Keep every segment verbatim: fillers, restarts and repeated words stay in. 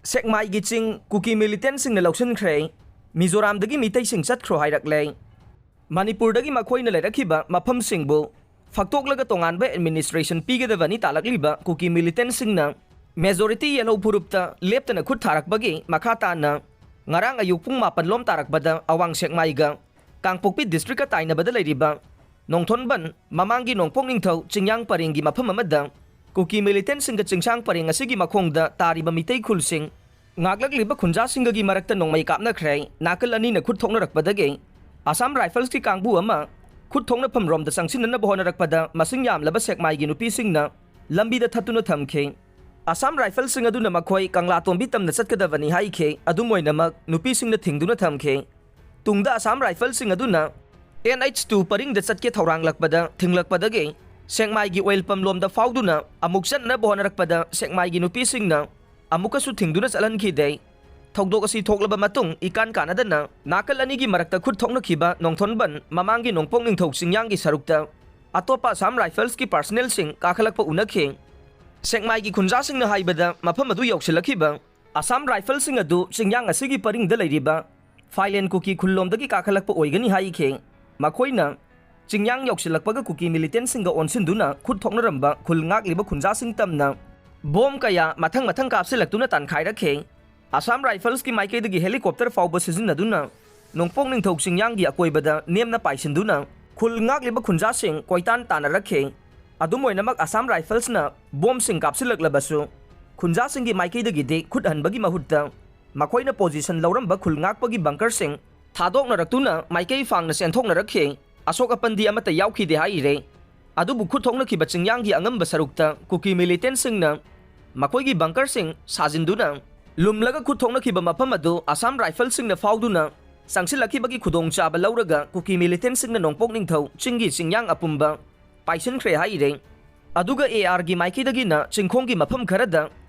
ꯁꯦꯛꯃꯥꯏꯒꯤ ꯆꯤꯡ ꯀꯨꯀꯤ ꯃꯤꯂꯤꯇꯦꯟꯁꯤꯡꯅ ꯂꯧꯁꯤꯟꯈ꯭ꯔꯦ꯫ ꯃꯤꯖꯣꯔꯥꯝꯗꯒꯤ ꯃꯤꯇꯩꯁꯤꯡ ꯆꯠꯈ꯭ꯔꯣ ꯍꯥꯏꯔꯛꯂꯦ꯫ ꯃꯅꯤꯄꯨꯔꯗꯒꯤ ꯃꯈꯣꯏꯅ ꯂꯩꯔꯛꯈꯤꯕ ꯃꯐꯝꯁꯤꯡꯕꯨ ꯐꯛꯇꯣꯛꯂꯒ ꯇꯣꯉꯥꯟꯕ ꯑꯦꯗꯃꯤꯅꯤꯁꯇ꯭ꯔꯦꯁꯟ ꯄꯤꯒꯗꯕꯅꯤ ꯇꯥꯂꯛꯂꯤꯕ ꯀꯨꯀꯤ ꯃꯤꯂꯤꯇꯦꯟꯁꯤꯡꯅ ꯃꯦꯖꯣꯔꯤꯇꯤ ꯌꯦꯜꯍꯧ ꯐꯨꯔꯨꯞꯇ ꯂꯦꯞꯇꯅ ꯈꯨꯠ ꯊꯥꯔꯛꯄꯒꯤ ꯃꯈꯥ ꯇꯥꯅ ꯉꯔꯥꯡ ꯑꯌꯨꯛ ꯄꯨꯡ ꯃꯥꯄꯟ ꯂꯣꯝ ꯇꯥꯔꯛꯄꯗ ꯑꯋꯥꯡ ꯁꯦꯛꯃꯥꯏꯒ ꯀꯥꯡꯄꯣꯛꯄꯤ ꯗꯤꯁꯇ꯭ꯔꯤꯛꯀ ꯇꯥꯏꯅꯕꯗ ꯂꯩꯔꯤꯕ ꯅꯣꯡꯊꯣꯟꯕꯟ ꯃꯃꯥꯡꯒꯤ ꯅꯣꯡꯄꯣꯛ ꯅꯤꯡꯊꯧ ꯆꯤꯡꯌꯥꯡ ꯄꯔꯦꯡꯒꯤ ꯃꯐꯝ ꯑꯃꯗ ꯀꯨꯀꯤ ꯃꯤꯂꯤꯇꯦꯟꯁꯤꯡꯒ ꯆꯤꯡꯁꯥꯡ ꯄꯔꯦꯡ ꯑꯁꯤꯒꯤ ꯃꯈꯣꯡꯗ ꯇꯥꯔꯤꯕ ꯃꯤꯇꯩ ꯈꯨꯜꯁꯤꯡ ꯉꯥꯛꯂꯛꯂꯤꯕ ꯈꯨꯟꯖꯥꯁꯤꯡꯒꯒꯤ ꯃꯔꯛꯇ ꯅꯣꯡꯃꯩ ꯀꯥꯞꯅꯈ꯭ꯔꯦ꯫ ꯅꯥꯀꯜ ꯑꯅꯤꯅ ꯈꯨꯠ ꯊꯣꯛꯅꯔꯛꯄꯗꯒꯤ ꯑꯁꯥꯝ ꯔꯥꯏꯐꯜꯁꯀꯤ ꯀꯥꯡꯕꯨ ꯑꯃ ꯈꯨꯠ ꯊꯣꯛꯅꯐꯝ ꯔꯣꯝꯗ ꯆꯪꯁꯤꯟꯅꯅꯕ ꯍꯣꯠꯅꯔꯛꯄꯗ ꯃꯁꯤꯡ ꯌꯥꯝꯂꯕ ꯁꯦꯛꯃꯥꯏꯒꯤ ꯅꯨꯄꯤꯁꯤꯡꯅ ꯂꯝꯕꯤꯗ ꯊꯠꯇꯨꯅ ꯊꯝꯈꯤ꯫ ꯑꯁꯥꯝ ꯔꯥꯏꯐꯜꯁꯤꯡ ꯑꯗꯨꯅ ꯃꯈꯣꯏ ꯀꯪꯂꯥꯇꯣꯝꯕꯤ ꯇꯝꯅ ꯆꯠꯀꯗꯕꯅꯤ ꯍꯥꯏꯈꯤ꯫ ꯑꯗꯨꯝ ꯑꯣꯏꯅꯃꯛ ꯅꯨꯄꯤꯁꯤꯡꯅ ꯊꯤꯡꯗꯨꯅ ꯊꯝꯈꯤ꯫ ꯇꯨꯡꯗ ꯑꯁꯥꯝ ꯔꯥꯏꯐꯜꯁꯤꯡ ꯑꯗꯨꯅ ꯑꯦꯟ ꯑꯩꯆ ꯇꯨ ꯄꯔꯤꯡꯗ ꯆꯠꯀꯦ ꯊꯧꯔꯥꯡꯂꯛꯄꯗ ꯊꯤꯡꯂꯛꯄꯗꯒꯤ ꯁꯦꯛꯃꯥꯏꯒꯤ ꯑꯣꯏꯜ ꯄꯝꯂꯣꯝꯗ ꯐꯥꯎꯗꯨꯅ ꯑꯃꯨꯛ ꯆꯠꯅꯅꯕ ꯍꯣꯠꯅꯔꯛꯄꯗ ꯁꯦꯛꯃꯥꯏꯒꯤ ꯅꯨꯄꯤꯁꯤꯡꯅ ꯑꯃꯨꯛꯀꯁꯨ ꯊꯤꯡꯗꯨꯅ ꯆꯠꯍꯟꯈꯤꯗꯦ꯫ ꯊꯧꯗꯣꯛ ꯑꯁꯤ ꯊꯣꯛꯂꯕ ꯃꯇꯨꯡ ꯏꯀꯥꯟ ꯀꯥꯟꯅꯗꯅ ꯅꯥꯀꯜ ꯑꯅꯤꯒꯤ ꯃꯔꯛꯇ ꯈꯨꯠ ꯊꯣꯛꯅꯈꯤꯕ ꯅꯣꯡꯊꯣꯟꯕꯟ ꯃꯃꯥꯡꯒꯤ ꯅꯣꯡꯄꯣꯛ ꯅꯤꯡꯊꯧ ꯆꯤꯡꯌꯥꯡꯒꯤ ꯁꯔꯨꯛꯇ ꯑꯇꯣꯞꯄ ꯑꯁꯥꯝ ꯔꯥꯏꯐꯜꯁꯀꯤ ꯄꯥꯔꯁꯅꯦꯜꯁꯤꯡ ꯀꯥꯈꯠꯂꯛꯄ ꯎꯅꯈꯤ꯫ ꯁꯦꯛꯃꯥꯏꯒꯤ ꯈꯨꯟꯖꯥꯁꯤꯡꯅ ꯍꯥꯏꯕꯗ ꯃꯐꯝ ꯑꯗꯨ ꯌꯧꯁꯤꯜꯂꯛꯈꯤꯕ ꯑꯁꯥꯝ ꯔꯥꯏꯐꯜꯁꯤꯡ ꯑꯗꯨ ꯆꯤꯡꯌꯥꯡ ꯑꯁꯤꯒꯤ ꯄꯔꯤꯡꯗ ꯂꯩꯔꯤꯕ ꯐꯥꯏꯂꯦꯟ ꯀꯨꯀꯤ ꯈꯨꯜꯂꯣꯝꯗꯒꯤ ꯀꯥꯈꯠꯂꯛꯄ ꯑꯣꯏꯒꯅꯤ ꯍꯥꯏꯈꯤ꯫ ꯃꯈꯣꯏꯅ ꯆꯤꯡꯌꯥꯡ ꯌꯧꯁꯤꯜꯂꯛꯄꯒ ꯀꯨꯀꯤ ꯃꯤꯂꯤꯇꯦꯟꯁꯤꯡꯒ ꯑꯣꯟꯁꯤꯟꯗꯨꯅ ꯈꯨꯠ ꯊꯣꯛꯅꯔꯝꯕ ꯈꯨꯜ ꯉꯥꯛꯂꯤꯕ ꯈꯨꯟꯖꯥꯁꯤꯡ ꯇꯝꯅ ꯕꯣꯝ ꯀꯌꯥ ꯃꯊꯪ ꯃꯊꯪ ꯀꯥꯞꯁꯤꯜꯂꯛꯇꯨꯅ ꯇꯥꯟꯈꯥꯏꯔꯛꯈꯤ꯫ ꯑꯁꯥꯝ ꯔꯥꯏꯐꯜꯁꯀꯤ ꯃꯥꯏꯀꯩꯗꯒꯤ ꯍꯦꯂꯤꯀꯣꯞꯇꯔ ꯐꯥꯎꯕ ꯁꯤꯖꯤꯟꯅꯗꯨꯅ ꯅꯣꯡꯄꯣꯛ ꯅꯤꯡꯊꯧ ꯆꯤꯡꯌꯥꯡꯒꯤ ꯑꯀꯣꯏꯕꯗ ꯅꯦꯝꯅ ꯄꯥꯏꯁꯤꯟꯗꯨꯅ ꯈꯨꯜ ꯉꯥꯛꯂꯤꯕ ꯈꯨꯟꯖꯥꯁꯤꯡ ꯀꯣꯏꯇꯥꯟ ꯇꯥꯟꯅꯔꯛꯈꯤ꯫ ꯑꯗꯨꯝ ꯑꯣꯏꯅꯃꯛ ꯑꯁꯥꯝ ꯔꯥꯏꯐꯜꯁꯅ ꯕꯣꯝꯁꯤꯡ ꯀꯥꯞꯁꯤꯜꯂꯛꯂꯕꯁꯨ ꯈꯨꯟꯖꯥꯁꯤꯡꯒꯤ ꯃꯥꯏꯀꯩꯗꯒꯤꯗꯤ ꯈꯨꯠ ꯍꯟꯕꯒꯤ ꯃꯍꯨꯠꯇ ꯃꯈꯣꯏꯅ ꯄꯣꯖꯤꯁꯟ ꯂꯧꯔꯝꯕ ꯈꯨꯜ ꯉꯥꯛꯄꯒꯤ ꯕꯪꯀꯔꯁꯤꯡ ꯊꯥꯗꯣꯛꯅꯔꯛꯇꯨꯅ ꯃꯥꯏꯀꯩ ꯐꯥꯡꯅ ꯆꯦꯟꯊꯣꯛꯅꯔꯛꯈꯤ꯫ ꯑꯁꯣꯛ ꯑꯄꯟꯗꯤ ꯑꯃꯠꯇ ꯌꯥꯎꯈꯤꯗꯦ ꯍꯥꯏꯔꯦ꯫ ꯑꯗꯨꯕꯨ ꯈꯨꯠ ꯊꯣꯛꯅꯈꯤꯕ ꯆꯤꯡꯌꯥꯡꯒꯤ ꯑꯉꯝꯕ ꯁꯔꯨꯛꯇ ꯀꯨꯀꯤ ꯃꯤꯂꯤꯇꯦꯟꯁꯤꯡꯅ ꯃꯈꯣꯏꯒꯤ ꯕꯪꯀꯔꯁꯤꯡ ꯁꯥꯖꯤꯟꯗꯨꯅ ꯂꯨꯝꯂꯒ ꯈꯨꯠ ꯊꯣꯛꯅꯈꯤꯕ ꯃꯐꯝ ꯑꯗꯨ ꯑꯁꯥꯝ ꯔꯥꯏꯐꯜꯁꯤꯡꯅ ꯐꯥꯎꯗꯨꯅ ꯆꯪꯁꯤꯜꯂꯛꯈꯤꯕꯒꯤ ꯈꯨꯗꯣꯡꯆꯥꯕ ꯂꯧꯔꯒ ꯀꯨꯀꯤ ꯃꯤꯂꯤꯇꯦꯟꯁꯤꯡꯅ ꯅꯣꯡꯄꯣꯛ ꯅꯤꯡꯊꯧ ꯆꯤꯡꯒꯤ ꯆꯤꯡꯌꯥꯡ ꯑꯄꯨꯝꯕ ꯄꯥꯏꯁꯤꯟꯈ꯭ꯔꯦ ꯍꯥꯏꯔꯦ꯫ ꯑꯗꯨꯒ ꯑꯦ ꯑꯥꯔꯒꯤ ꯃꯥꯏꯀꯩꯗꯒꯤꯅ ꯆꯤꯡꯈꯣꯡꯒꯤ ꯃꯐꯝ ꯈꯔꯗ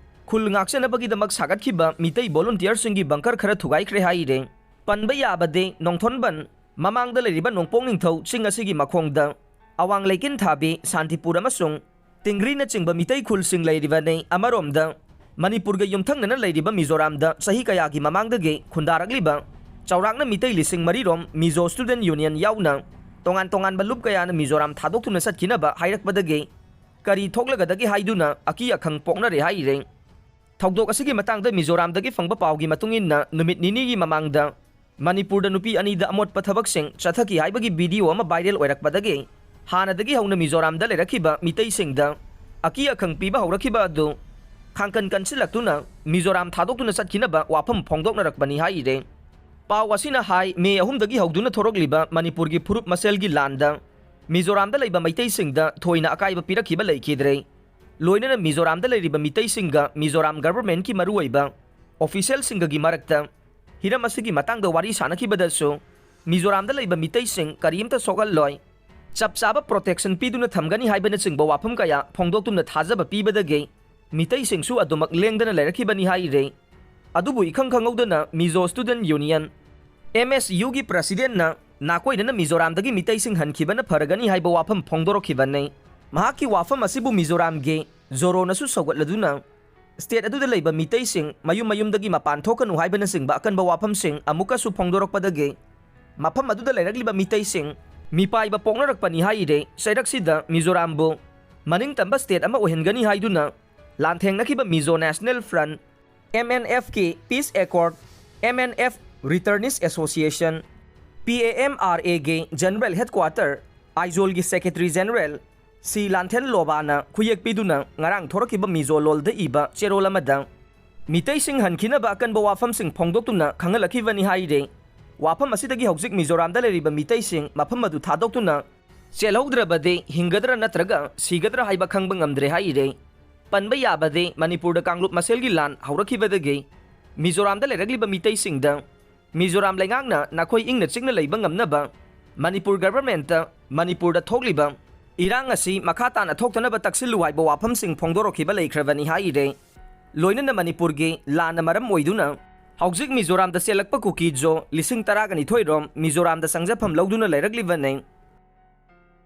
ꯈꯨꯜ ꯉꯥꯛꯆꯅꯕꯒꯤꯗꯃꯛ ꯁꯥꯒꯠꯈꯤꯕ ꯃꯤꯇꯩ ꯚꯣꯂꯨꯟꯇꯤꯌꯔꯁꯤꯡꯒꯤ ꯕꯪꯀꯔ ꯈꯔ ꯊꯨꯒꯥꯏꯈ꯭ꯔꯦ ꯍꯥꯏꯔꯦ꯫ ꯄꯟꯕ ꯌꯥꯕꯗꯤ ꯅꯣꯡꯊꯣꯟꯕꯟ ꯃꯃꯥꯡꯗ ꯂꯩꯔꯤꯕ ꯅꯣꯡꯄꯣꯛ ꯅꯤꯡꯊꯧ ꯆꯤꯡ ꯑꯁꯤꯒꯤ ꯃꯈꯣꯡꯗ ꯑꯋꯥꯡ ꯂꯩꯀꯤꯟ ꯊꯥꯕꯤ, ꯁꯥꯟꯇꯤꯄꯨꯔ ꯑꯃꯁꯨꯡ ꯇꯤꯡꯒ꯭ꯔꯤꯅꯆꯤꯡꯕ ꯃꯤꯇꯩ ꯈꯨꯜꯁꯤꯡ ꯂꯩꯔꯤꯕꯅꯤ꯫ ꯑꯃꯔꯣꯝꯗ ꯃꯅꯤꯄꯨꯔꯒ ꯌꯨꯝꯊꯪꯅꯅ ꯂꯩꯔꯤꯕ ꯃꯤꯖꯣꯔꯥꯝꯗ ꯆꯍꯤ ꯀꯌꯥꯒꯤ ꯃꯃꯥꯡꯗꯒꯤ ꯈꯨꯟꯗꯥꯔꯛꯂꯤꯕ ꯆꯥꯎꯔꯥꯛꯅ ꯃꯤꯇꯩ ꯂꯤꯁꯤꯡ ꯃꯔꯤ ꯔꯣꯝ ꯃꯤꯖꯣ ꯁ꯭ꯇꯨꯗꯦꯟꯠ ꯌꯨꯅꯤꯌꯟ ꯌꯥꯎꯅ ꯇꯣꯉꯥꯟ ꯇꯣꯉꯥꯟꯕ ꯂꯨꯞ ꯀꯌꯥꯅ ꯃꯤꯖꯣꯔꯥꯝ ꯊꯥꯗꯣꯛꯇꯨꯅ ꯆꯠꯈꯤꯅꯕ ꯍꯥꯏꯔꯛꯄꯗꯒꯤ ꯀꯔꯤ ꯊꯣꯛꯂꯒꯗꯒꯦ ꯍꯥꯏꯗꯨꯅ ꯑꯀꯤ ꯑꯈꯪ ꯄꯣꯛꯅꯔꯦ ꯍꯥꯏꯔꯦ꯫ ꯊꯧꯗꯣꯛ ꯑꯁꯤꯒꯤ ꯃꯇꯥꯡꯗ ꯃꯤꯖꯣꯔꯥꯝꯗꯒꯤ ꯐꯪꯕ ꯄꯥꯎꯒꯤ ꯃꯇꯨꯡ ꯏꯟꯅ, ꯅꯨꯃꯤꯠ ꯅꯤꯅꯤꯒꯤ ꯃꯃꯥꯡꯗ ꯃꯅꯤꯄꯨꯔꯗ ꯅꯨꯄꯤ ꯑꯅꯤꯗ ꯑꯃꯣꯠꯄ ꯊꯕꯛꯁꯤꯡ ꯆꯠꯊꯈꯤ ꯍꯥꯏꯕꯒꯤ ꯚꯤꯗꯤꯑꯣ ꯑꯃ ꯚꯥꯏꯔꯦꯜ ꯑꯣꯏꯔꯛꯄꯗꯒꯤ ꯍꯥꯟꯅꯗꯒꯤ ꯍꯧꯅ ꯃꯤꯖꯣꯔꯥꯝꯗ ꯂꯩꯔꯛꯈꯤꯕ ꯃꯤꯇꯩꯁꯤꯡꯗ ꯑꯀꯤ ꯑꯈꯪ ꯄꯤꯕ ꯍꯧꯔꯛꯈꯤꯕ ꯑꯗꯨ ꯈꯥꯡꯀꯟ ꯀꯟꯁꯤꯜꯂꯛꯇꯨꯅ ꯃꯤꯖꯣꯔꯥꯝ ꯊꯥꯗꯣꯛꯇꯨꯅ ꯆꯠꯈꯤꯅꯕ ꯋꯥꯐꯝ ꯐꯣꯡꯗꯣꯛꯅꯔꯛꯄꯅꯤ ꯍꯥꯏꯔꯦ꯫ ꯄꯥꯎ ꯑꯁꯤꯅ ꯍꯥꯏ, ꯃꯦ ꯑꯍꯨꯝꯗꯒꯤ ꯍꯧꯗꯨꯅ ꯊꯣꯔꯛꯂꯤꯕ ꯃꯅꯤꯄꯨꯔꯒꯤ ꯐꯨꯔꯨꯞ ꯃꯁꯦꯜꯒꯤ ꯂꯥꯟꯗ ꯃꯤꯖꯣꯔꯥꯝꯗ ꯂꯩꯕ ꯃꯩꯇꯩꯁꯤꯡꯗ ꯊꯣꯏꯅ ꯑꯀꯥꯏꯕ ꯄꯤꯔꯛꯈꯤꯕ ꯂꯩꯈꯤꯗ꯭ꯔꯦ꯫ ꯂꯣꯏꯅꯅ ꯃꯤꯖꯣꯔꯥꯝꯗ ꯂꯩꯔꯤꯕ ꯃꯤꯇꯩꯁꯤꯡꯒ ꯃꯤꯖꯣꯔꯥꯝ ꯒꯚꯔꯟꯃꯦꯟꯠꯀꯤ ꯃꯔꯨꯑꯣꯏꯕ ꯑꯣꯐꯤꯁꯤꯌꯦꯜꯁꯤꯡꯒꯒꯤ ꯃꯔꯛꯇ ꯍꯤꯔꯝ ꯑꯁꯤꯒꯤ ꯃꯇꯥꯡꯗ ꯋꯥꯔꯤ ꯁꯥꯅꯈꯤꯕꯗꯁꯨ ꯃꯤꯖꯣꯔꯥꯝꯗ ꯂꯩꯕ ꯃꯤꯇꯩꯁꯤꯡ ꯀꯔꯤꯝꯇ ꯁꯣꯛꯍꯜꯂꯣꯏ, ꯆꯞ ꯆꯥꯕ ꯄ꯭ꯔꯣꯇꯦꯛꯁꯟ ꯄꯤꯗꯨꯅ ꯊꯝꯒꯅꯤ ꯍꯥꯏꯕꯅꯆꯤꯡꯕ ꯋꯥꯐꯝ ꯀꯌꯥ ꯐꯣꯡꯗꯣꯛꯇꯨꯅ ꯊꯥꯖꯕ ꯄꯤꯕꯗꯒꯤ ꯃꯤꯇꯩꯁꯤꯡꯁꯨ ꯑꯗꯨꯃꯛ ꯂꯦꯡꯗꯅ ꯂꯩꯔꯛꯈꯤꯕꯅꯤ ꯍꯥꯏꯔꯦ꯫ ꯑꯗꯨꯕꯨ ꯏꯈꯪ ꯈꯪꯍꯧꯗꯅ ꯃꯤꯖꯣ ꯁ꯭ꯇꯨꯗꯦꯟꯠ ꯌꯨꯅꯤꯌꯟ, ꯑꯦꯝ ꯑꯦꯁ ꯌꯨꯒꯤ ꯄ꯭ꯔꯁꯤꯗꯦꯟꯠꯅ ꯅꯥꯀꯣꯏꯅꯅ ꯃꯤꯖꯣꯔꯥꯝꯗꯒꯤ ꯃꯤꯇꯩꯁꯤꯡ ꯍꯟꯈꯤꯕꯅ ꯐꯔꯒꯅꯤ ꯍꯥꯏꯕ ꯋꯥꯐꯝ ꯐꯣꯡꯗꯣꯔꯛꯈꯤꯕꯅꯤ꯫ ꯃꯍꯥꯛꯀꯤ ꯋꯥꯐꯝ ꯑꯁꯤꯕꯨ ꯃꯤꯖꯣꯔꯥꯝꯒꯤ ꯖꯣꯔꯣꯅꯁꯨ ꯁꯧꯒꯠꯂꯗꯨꯅ ꯁ꯭ꯇꯦꯠ ꯑꯗꯨꯗ ꯂꯩꯕ ꯃꯤꯇꯩꯁꯤꯡ ꯃꯌꯨꯝ ꯃꯌꯨꯝꯗꯒꯤ ꯃꯄꯥꯟ ꯊꯣꯛꯀꯅꯨ ꯍꯥꯏꯕꯅꯆꯤꯡꯕ ꯑꯀꯟꯕ ꯋꯥꯐꯝꯁꯤꯡ ꯑꯃꯨꯛꯀꯁꯨ ꯐꯣꯡꯗꯣꯔꯛꯄꯗꯒꯤ ꯃꯐꯝ ꯑꯗꯨꯗ ꯂꯩꯔꯛꯂꯤꯕ ꯃꯤꯇꯩꯁꯤꯡ ꯃꯤꯄꯥꯏꯕ ꯄꯣꯛꯅꯔꯛꯄꯅꯤ ꯍꯥꯏꯔꯦ꯫ ꯆꯩꯔꯛꯁꯤꯗ ꯃꯤꯖꯣꯔꯥꯝꯕꯨ ꯃꯅꯤꯡ ꯇꯝꯕ ꯁ꯭ꯇꯦꯠ ꯑꯃ ꯑꯣꯏꯍꯟꯒꯅꯤ ꯍꯥꯏꯗꯨꯅ ꯂꯥꯟꯊꯦꯡꯅꯈꯤꯕ Mizo national front, M N ꯑꯦꯐꯀꯤ peace accord, M N F returnees association, P A M R ꯑꯦꯒꯤ ꯖꯦꯅꯔꯦꯜ ꯍꯦꯗꯀ꯭ꯋꯥꯇꯔ, ꯑꯥꯏꯖꯣꯜꯒꯤ ꯁꯦꯀ꯭ꯔꯦꯇꯔꯤ ꯖꯦꯅꯔꯦꯜ ꯁꯤ ꯂꯥꯟꯊꯦꯟ ꯂꯣꯕꯥꯅ ꯈꯨꯌꯦꯛ ꯄꯤꯗꯨꯅ ꯉꯔꯥꯡ ꯊꯣꯔꯛꯈꯤꯕ ꯃꯤꯖꯣ ꯂꯣꯜꯗ ꯏꯕ ꯆꯦꯔꯣꯜ ꯑꯃꯗ ꯃꯤꯇꯩꯁꯤꯡ ꯍꯟꯈꯤꯅꯕ ꯑꯀꯟꯕ ꯋꯥꯐꯝꯁꯤꯡ ꯐꯣꯡꯗꯣꯛꯇꯨꯅ ꯈꯪꯍꯜꯂꯛꯈꯤꯕꯅꯤ ꯍꯥꯏꯔꯦ꯫ ꯋꯥꯐꯝ ꯑꯁꯤꯗꯒꯤ ꯍꯧꯖꯤꯛ ꯃꯤꯖꯣꯔꯥꯝꯗ ꯂꯩꯔꯤꯕ ꯃꯤꯇꯩꯁꯤꯡ ꯃꯐꯝ ꯑꯗꯨ ꯊꯥꯗꯣꯛꯇꯨꯅ ꯆꯦꯜꯍꯧꯗ꯭ꯔꯕꯗꯤ ꯍꯤꯡꯒꯗ꯭ꯔꯥ ꯅꯠꯇ꯭ꯔꯒ ꯁꯤꯒꯗ꯭ꯔꯥ ꯍꯥꯏꯕ ꯈꯪꯕ ꯉꯝꯗ꯭ꯔꯦ ꯍꯥꯏꯔꯦ꯫ ꯄꯟꯕ ꯌꯥꯕꯗꯤ ꯃꯅꯤꯄꯨꯔꯗ ꯀꯥꯡꯂꯨꯞ ꯃꯁꯦꯜꯒꯤ ꯂꯥꯟ ꯍꯧꯔꯛꯈꯤꯕꯗꯒꯤ ꯃꯤꯖꯣꯔꯥꯝꯗ ꯂꯩꯔꯛꯂꯤꯕ ꯃꯤꯇꯩꯁꯤꯡꯗ ꯃꯤꯖꯣꯔꯥꯝ ꯂꯩꯉꯥꯛꯅ ꯅꯈꯣꯏ ꯏꯪꯅ ꯆꯤꯛꯅ ꯂꯩꯕ ꯉꯝꯅꯕ ꯃꯅꯤꯄꯨꯔ ꯒꯚꯔꯟꯃꯦꯟꯠꯇ ꯃꯅꯤꯄꯨꯔꯗ ꯊꯣꯛꯂꯤꯕ ꯏꯔꯥꯡ ꯑꯁꯤ ꯃꯈꯥ ꯇꯥꯅ ꯊꯣꯛꯇꯅꯕ ꯇꯛꯁꯤꯜꯂꯨ ꯍꯥꯏꯕ ꯋꯥꯐꯝꯁꯤꯡ ꯐꯣꯡꯗꯣꯔꯛꯈꯤꯕ ꯂꯩꯈ꯭ꯔꯕꯅꯤ ꯍꯥꯏꯔꯦ꯫ ꯂꯣꯏꯅꯅ ꯃꯅꯤꯄꯨꯔꯒꯤ ꯂꯥꯟꯅ ꯃꯔꯝ ꯑꯣꯏꯗꯨꯅ ꯍꯧꯖꯤꯛ ꯃꯤꯖꯣꯔꯥꯝꯗ ꯆꯦꯜꯂꯛꯄ ꯀꯨꯀꯤꯖꯣ ꯂꯤꯁꯤꯡ ꯇꯔꯥꯒ ꯅꯤꯊꯣꯏ ꯔꯣꯝ ꯃꯤꯖꯣꯔꯥꯝꯗ ꯆꯪꯖꯐꯝ ꯂꯧꯗꯨꯅ ꯂꯩꯔꯛꯂꯤꯕꯅꯤ꯫